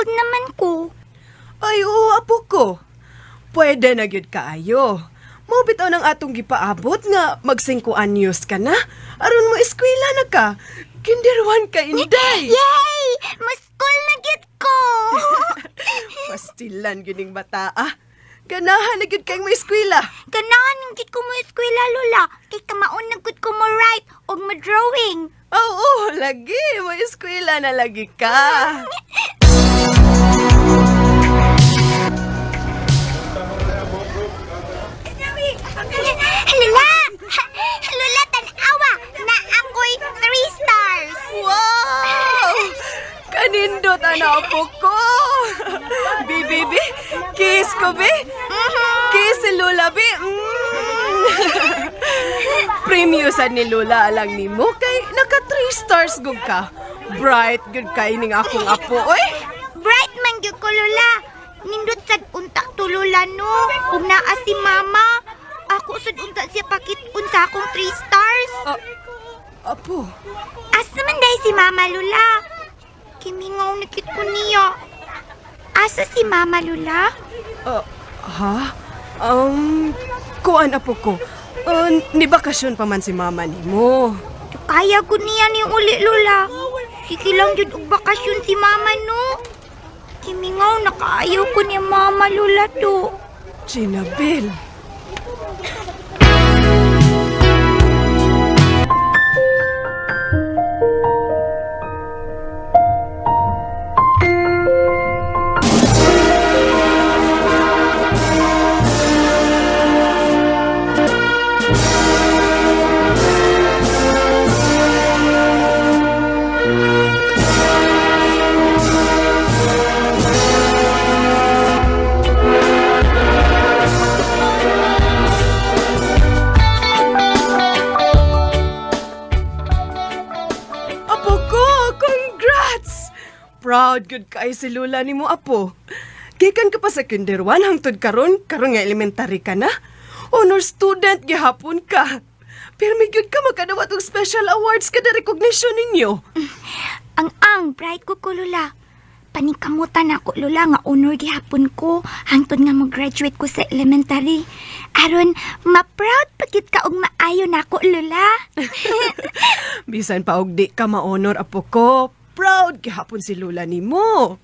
Proud naman ko. Ay, oo, apo ko. Pwede na gyud kaayo. Mao bitaw ng atong gipaabot nga mag 5 anyos ka na. Aron mo eskwela na ka. Kinder 1 ka, Inday. Yay! Muskol na gyud ko. Pastilan gyud ning bata ah. Ganahan na gyud kayong mo eskwela. Ganahan gyud ko mo eskwela, Lola. Kay kamaon na gyud ko mo write og mo drawing. Oo, lagi. Mo eskwela na lagi ka. Lola! Lola, tanawa! Na ako'y 3 stars! Wow! Kanindot ana apo ko. Bi, bi, bi. Kiss ko, bi. Kiss si Lola, bi. Premium sad ni Lola alang nimo kay naka 3 stars gud ka. Bright gud kay ning akong apo, oy. Bright man gyud ko, Lola. Nindot sad unta to, Lola, no? Ug naa si Mama. Ako sad unta siya pakit-un sa akong 3 stars. Ah, apo. Asa man dahil si Mama, Lola? Kimingaw na kit ko niya. Asa si Mama, Lola? Ah, ha? Kuan apo ko. Ni bakasyon pa man si mama nimo. Kaya ko niya ni uli, Lola. Sige lang jud og bakasyon si Mama, no? Kimingaw na kaayaw ko ni Mama, Lola, to. Ginabel. Apo ko, congrats! Proud good kay si Lola nimo apo. Gikan ka pa sa kinder 1 hangtod karon, karon nga elementary ka na. Honor student gihapon ka. Pero may gyud ka makadawat og special awards kada recognition ninyo. Ang bright ko ko, Lola. Paningkamutan ako, Lola, nga honor gihapon ko hangtod nga mo-graduate ko sa elementary. Aron, ma-proud pagit ka og maayo nako, Lola. Bisan pa og di ka ma-honor apo ko, proud gihapon si Lola nimo.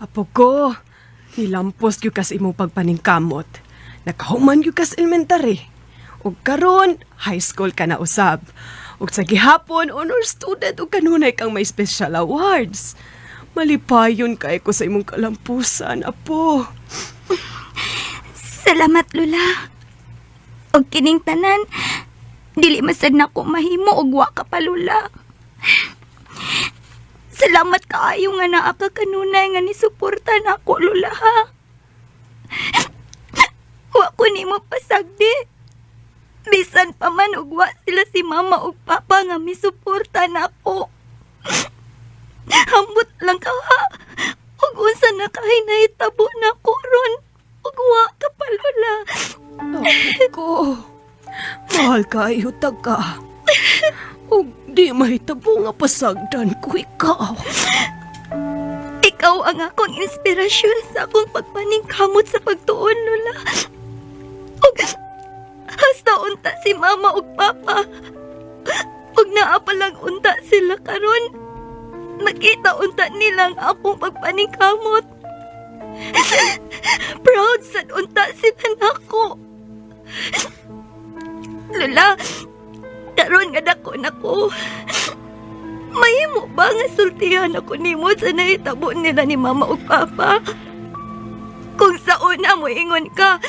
Apo ko, nilampos gyud kas imong pagpaningkamot. Nakahuman gyud kas elementary. Ug karon, high school ka na usab. Ug sa gihapon, honor student ug kanunay kang may special awards. Malipayon kay ko sa imong kalampusan, apo. Salamat, Lola. Og kining tanan, dili masad na ko mahimo og wa ka pa, Lola. Salamat kaayo nga naa ka kanunay nga nisuporta nako, Lola, ha. Wa ko nimo pasagdi. Bisan pa man og wa sila si mama ug papa nga misuporta nako. Ambot lang ka ha. Ug unsa na kay nahitabo nako ron. Ug wa ka pa, Lola. Apo ko, mahal kaayo ta ka. Ug di mahitabo nga pasagdan ko ikaw. Ikaw ang akong inspirasyon sa akong pagpaningkamot sa pagtuon, Lola. Ug hasta unta si mama ug papa. Ug naa pa lang unta sila karon. Makita unta nila ang akong pagpaningkamot. Proud sad unta sila nako. Lola, karon nga dako na ko. Mahimo ba nga sultihan ako nimo sa nahitabo nila ni mama ug papa? Kung sa una mo ingon ka,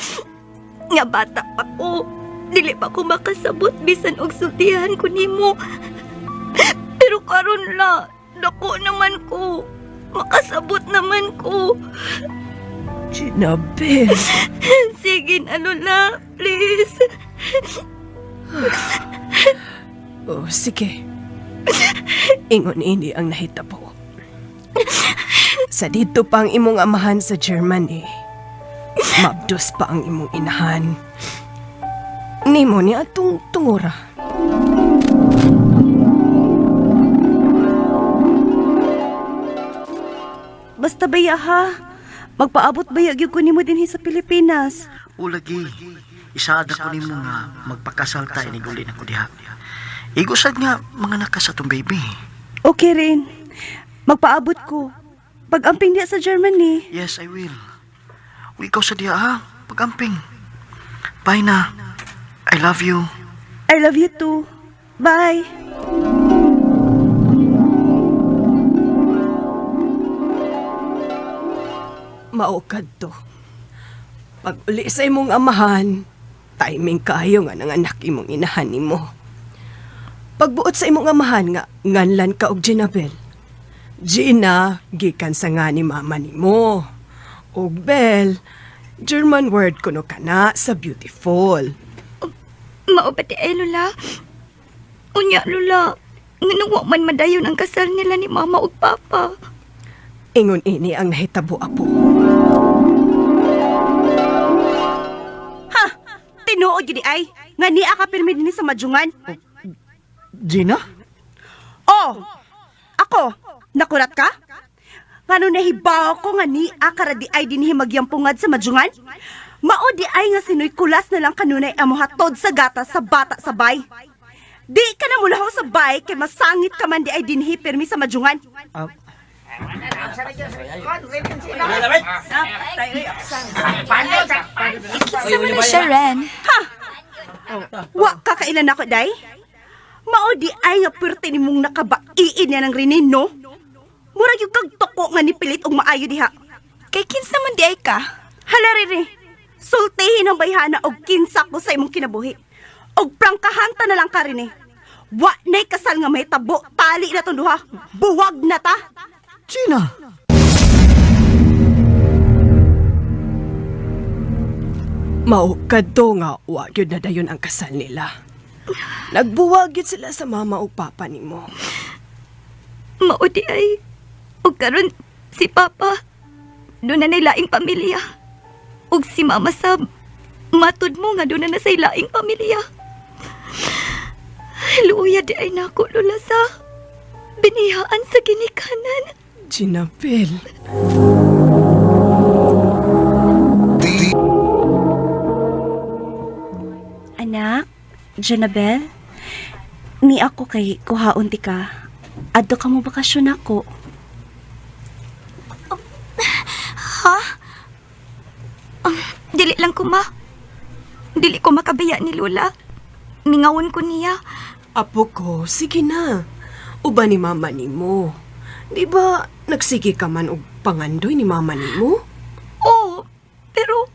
nga bata pa ko, dili pa ko makasabot bisan og sultihan ko nimo. Pero karon la, dako naman ko. Makasabot naman ko. Ginabel. Sige na, Lola, please. Oh, sige. Ingon ini ang nahitabo. Sa dito pa ang imong amahan sa Germany. Mabdos pa ang imong inahan. Nimo ni atong tungura. Basta baya ha. Magpaabot baya gyud ko nimo dinhi sa Pilipinas. Ulagi, isaad ako nimo nga magpakasal ta inig uli nako diha. Igusad nga mga naka sa tong baby. Okay rin. Magpaabot ko. Pag-amping diha sa Germany. Yes, I will. Ug ikaw sa diha ha, pagamping. Bye na. I love you. I love you too. Bye. Maukad to. Pag uli sa imong amahan, timing kayo nga nanganak imong inahan nimo. Pagbuot sa imong amahan nga nganlan ka og Ginabel. Gina, gikan sa nga ni mama nimo. Og Bel, German word kuno kana sa beautiful. Mao ba di ay, Lola? Unya, Lola. Nganong wa man madayon ang kasal nila ni Mama ug Papa. Ingon ini ang nahitabo apo. Ha! Tinuod gyud ay. Nga niya ka pirmi dinhi sa madjungan. Gina? Oh! Ako, nakurat ka? Ngano nahibaw ko nga ni akara di ay dinhi magyampungad sa madjungan? Mao di ay nga sinoy kulas na lang kanunay amo hatod sa gata sa bata sa bay. Di ka na mulaho sa bay kay masangit ka man di ay dinhi pirmi sa madjungan. Ah, Kinsa man na siya, Ren? Wa ka kailan ako, day? Mao di ay nga pwerte nimong nakabaiin niya ng rinin, no? Murag yung kag toko nga nipilit og maayo diha. Kay kinsa man di ay ka? Hala, Rene. Sultihin ang bayhana og kinsa ko sa imong kinabuhi. Og prangkahanta na lang ka, Rene. Wa na'y kasal nga may tabo, tali na tong duha. Buwag na ta. Gina! Mao kadto nga wa gyud na dayon ang kasal nila. Nagbuwag gyud sila sa mama ug papa nimo. Mao di ay. Ug karon si Papa doon na laing pamilya. Ug si Mama sab matud mo nga doon na na say laing pamilya. Luya di ay nako Lola sa binihaan sa ginikanan. Ginabel. Anak, Janabel, ni ako kay kuhaon ti ka. Adto ka mo bakasyon ako. Ha? Dili lang ko ma. Dili ko makabaya ni Lola. Mingawon ko niya. Apo ko, sige na. Uba ni mama nimo. Di ba nagsige ka man og pangandoy ni mama nimo? Oo, pero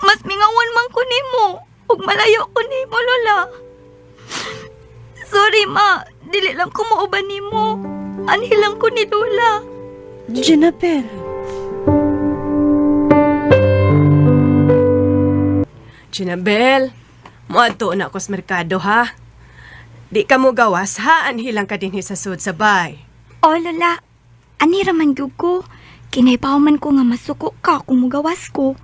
mas mingawan man ko nimo ug malayo ko nimo, Lola. Sorry, ma. Dili lang ko mauban nimo. Anhi lang ko ni Lola. Janabel. Ginabel, moadto na ako sa merkado ha. Di ka mo gawas ha, anhilang ka dinhi sa sud sa bay. Oh, Lola. Ani ra man gyud ko. Kinaypaw man ko nga masuko ka kung mugawas ko.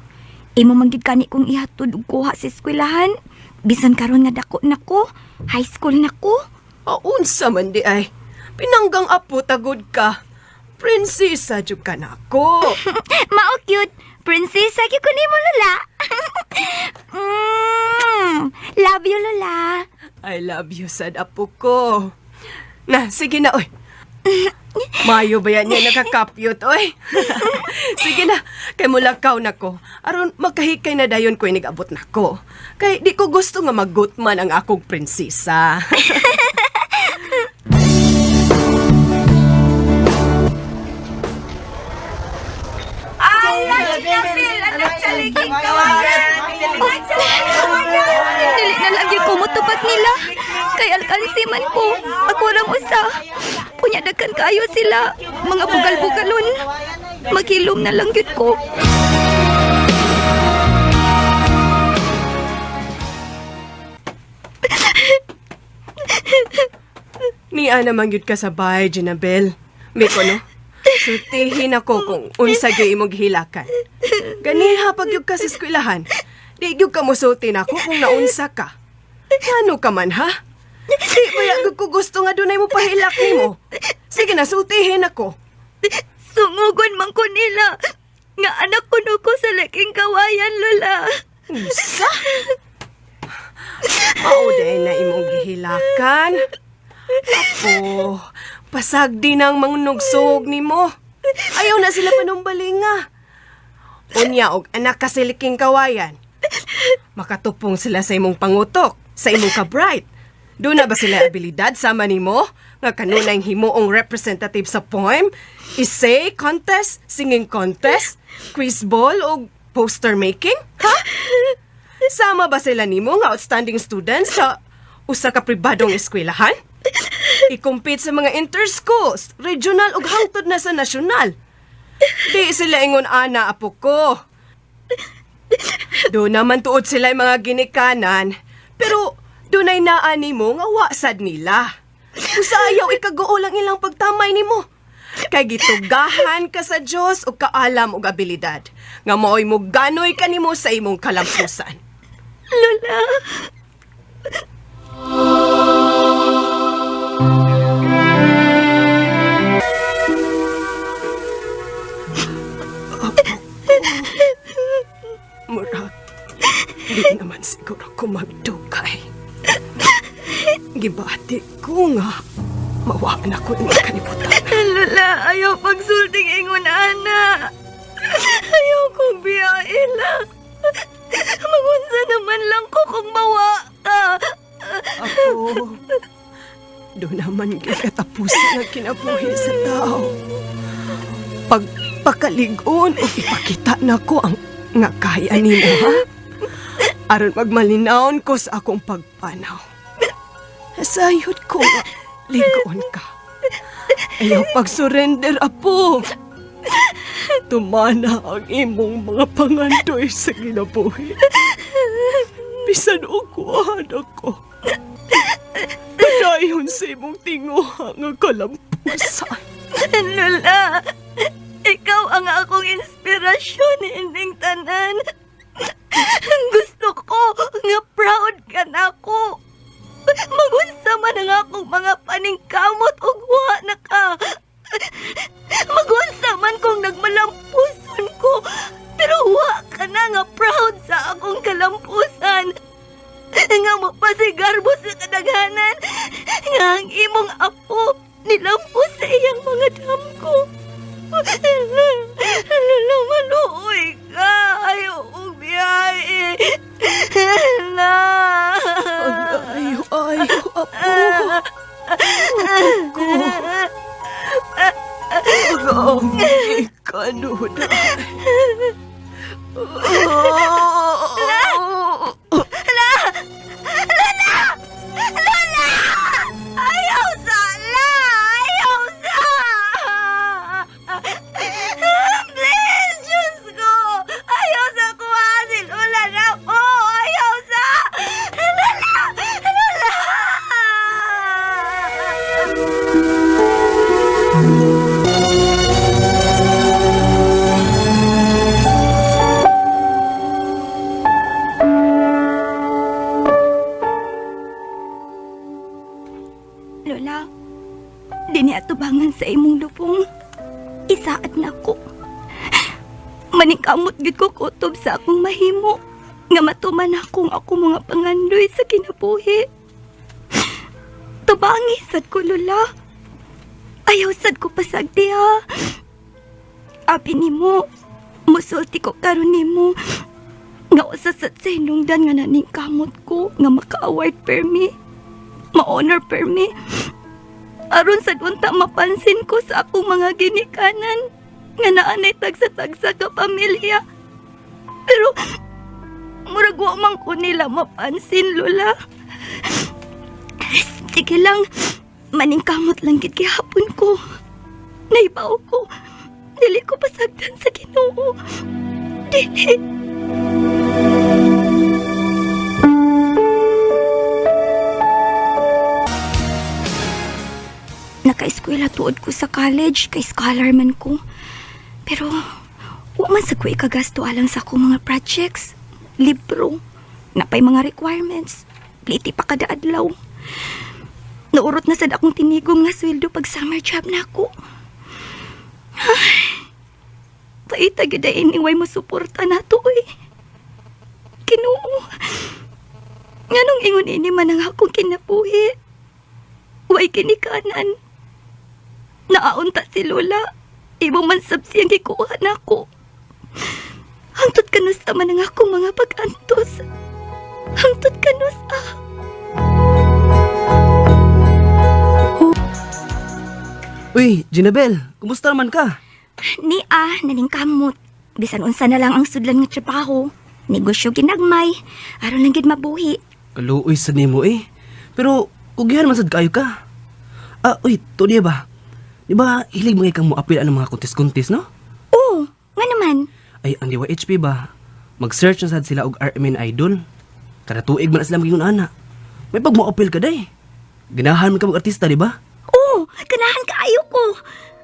Imo man gyud kani kong ihatod og kuha sa eskwelahan. Bisan karon nga dako na ko, high school na ko. O unsa man di ay. Pinanggang apo tagod ka. Prinsesa jud ka nako. Mao cute. Prinsesa gyud ko nimo, Lola. Love you, Lola. I love you, sad apo ko. Na, sige na, oy. Mayo ba yan niya nakakapyot, oy? Sige na, kay mulakaw na ko. Aron makahikay na dayon ko inigabot na ko. Kay di ko gusto nga magutman ang akong prinsesa. Dili na lagi ko mutubag nila. Kay alkansi man ko. Ako lang usa. Unya daghan kayo sila. Mga bugal-bugalon. Maghilom na lang gyud ko. Niya naman gyud ka sa bahay, Jinabel. Miko, no? Sultihin ako kung unsa gyud imong gihilakan. Ganiha pag gyud ka sa eskwelahan. Di gyud ka mosulti nako kung naunsa ka. Ano ka man, ha? Di ba gyud ko gusto nga dunay mo pahilak nimo? Sige na, sultihin ako. Sungugon man ko nila. Nga anak ko no ko sa laking kawayan, Lola. Unsa? Mao day na imong gihilakan. Apo, pasag din ang mangnugsog nimo. Ayaw na sila panumbalinga. Unya og anak ka sa liking kawayan. Makatupong sila sa imong pangutok, sa imong ka-bright. Doon na ba sila abilidad sama nimo nga kanunay himuong representative sa poem, essay contest, singing contest, quiz ball o poster making? Ha? Sama ba sila nimo nga outstanding students sa usa ka pribadong eskwelahan? I-compete sa mga inter-schools, regional ug hangtod na sa nasyonal. Di sila ingon ana apo ko. Do naman tuod sila yung mga ginikanan, pero dunay naa nimo nga wa sad nila. Usa ayaw ikaguol ang ilang pagtamay nimo. Kay gitugahan ka sa Dios ug kaalam ug abilidad nga maoy mo ganoy kanimo sa imong kalampusan. Lola. Murag, di naman siguro ko magdugay. Gibati ko nga, mawaan ako ng kalibutan. Lola, ayaw pagsulting ingon ana. Ayaw kong biyahe la. Magunsa naman lang ko kung mawa ka. Ako, doon naman katapusan ang kinabuhi sa tao. Pagpakaligon o ipakita na ko ang nga kaya nimo, ha? Aron magmalinawon ko sa akong pagpanaw. Nasayod ko nga, ligoon ka. Ayaw pag-surrender, apo. Tumana ang imong mga pangandoy sa kinabuhi. Bisan ukuhan ako. Padayon sa imong tinguha nga kalampusan. Lola, ikaw ang akong inspirasyon ining tanan. Gusto ko nga proud ka na ako. Magunsa man ang akong mga paningkamot ug wa na ka. Magunsa man kung nagmalampuson ko, pero wa ka na nga proud sa akong kalampusan. Nga mapasigarbo sa kadaghanan, nga ang imong apo nilampos sa iyang mga damko. Lola, maluoy ka. Ayaw kong biyahe. Lola. Ayo, ayo, apo. Apo ko. Ang ikanuda. Lola! Ayaw sa! La! Ayaw sa! Please, Diyos ko! Ayaw sa kuha si Lola na po! Ayaw sa! Lola! Lola! Lola, dini atubangan sa imong lubong. Isaad na ko. Maningkamot gid ko kutob sa akong mahimo nga matuman akong ako mga pangandoy sa kinabuhi. Tubangi sad ko, Lola. Ayaw sad ko pasagdi ha. Abi nimo, musulti ko karon nimo nga usa sad sa hinungdan nga naningkamot ko nga maka-award permi, ma-honor permi. Aron sa unta mapansin ko sa akong mga ginikanan nga naanay tagsa-tagsa ka pamilya. Pero murag wa man ko nila mapansin, Lola. Sige lang, maningkamot lang gid gihapon ko. Naibaw ko. Dili ko pasagdan sa Ginoo. Dili. Naka-eskwela tuod ko sa college, kay scholar man ko. Pero, wa man sa ko ikagasto alang sa akong mga projects, libro, napay mga requirements, pliti pa kada adlaw. Naurot na sad akong tinigom nga sweldo pag summer job na ako. Ay, paita gyud ay anyway mo suporta na to eh. Kinoo. Nganong ingon ini man ang akong kinabuhi? Way kinikanan. Naaunta si Lola. Imo man sab siyang gikuha nako. Hangtod kanus man ang akong mga pag-antos. Hangtod kanus ah. Uy, Ginabel, kumusta naman ka? Ni ah, naningkamot. Bisan unsa na lang ang sudlan nga trabaho. Negosyo ginagmay. Aron lang gid mabuhi. Kaluoy sa nimo eh. Pero kugihan man sad kaayo ka. Ah, uy, to niya ba? Di ba hilig mga kang moapil ang mga kontis-kontis, no? Oo, nga naman. Ay, ang DYHP ba? Mag-search na sad sila og RMN Idol. Kada tuig man na sila maging ana. May pag moapil ka day. Ganahan man ka mag-artista, di ba? Oo, ganahan kaayo ko.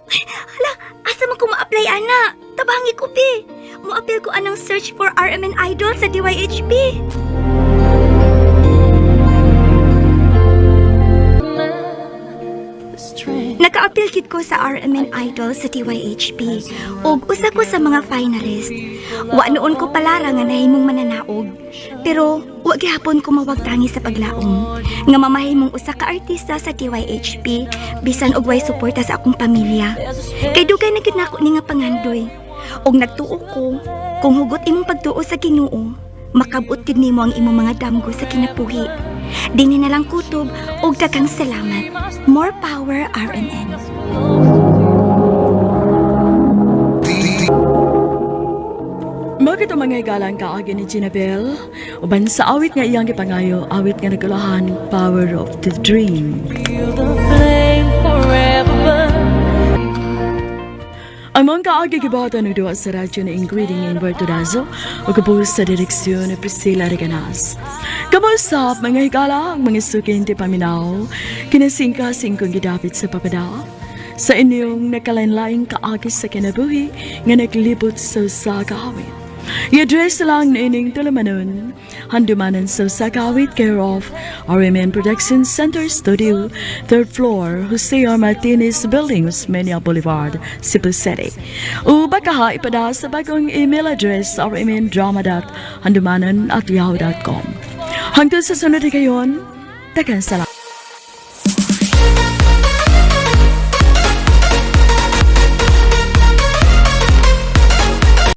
Ay, hala, asa man ko ma-apply ana? Tabangi ko bi. Mo-apply ko anang search for RMN Idol sa DYHP. Naka-appeal kid ko sa RMN Idol sa DYHP ug usa ko sa mga finalist. Wa noon ko palara nga nahimong mananaog. Pero wa gihapon ko mawagtangi sa paglaom nga mamahimong usa ka artista sa DYHP bisan og way suporta sa akong pamilya. Kay dugay na gid nako ni nga pangandoy. Ug nagtuo ko kung hugot imong pagtuo sa Ginoo, makabot gid nimo ang imong mga damgo sa kinabuhi. Dinhi na lang kutob ug daghang salamat. More power RMN. Bakit ang mga igalang kaagi ni Ginabel? Uban sa awit nga iyang gipangayo, awit nga nagkulahan, Power of the Dream. Ang mga kaagi gibata ng duwa sa radyo ni Ingrid Ingberto Dazo o kabus sa direksyon ni Priscilla Reganas. Kamusap mga higala ang mga sukin ti paminaw, kinasingka-singkong gidapit sa papada. Sa inyong nakalain-laing kaagi sa kinabuhi nga naglibot sa usa ka awit. I-address lang na ining tulamanon, handumanan sa usa ka awit care of RMN Production Center Studio, third floor, Jose R. Martinez Building, Osmeña Boulevard, Cebu City. O baka ha, ipada sa bagong email address rmndrama.handumanan@yahoo.com. Hangtod sa sunod kayon, daghang salamat.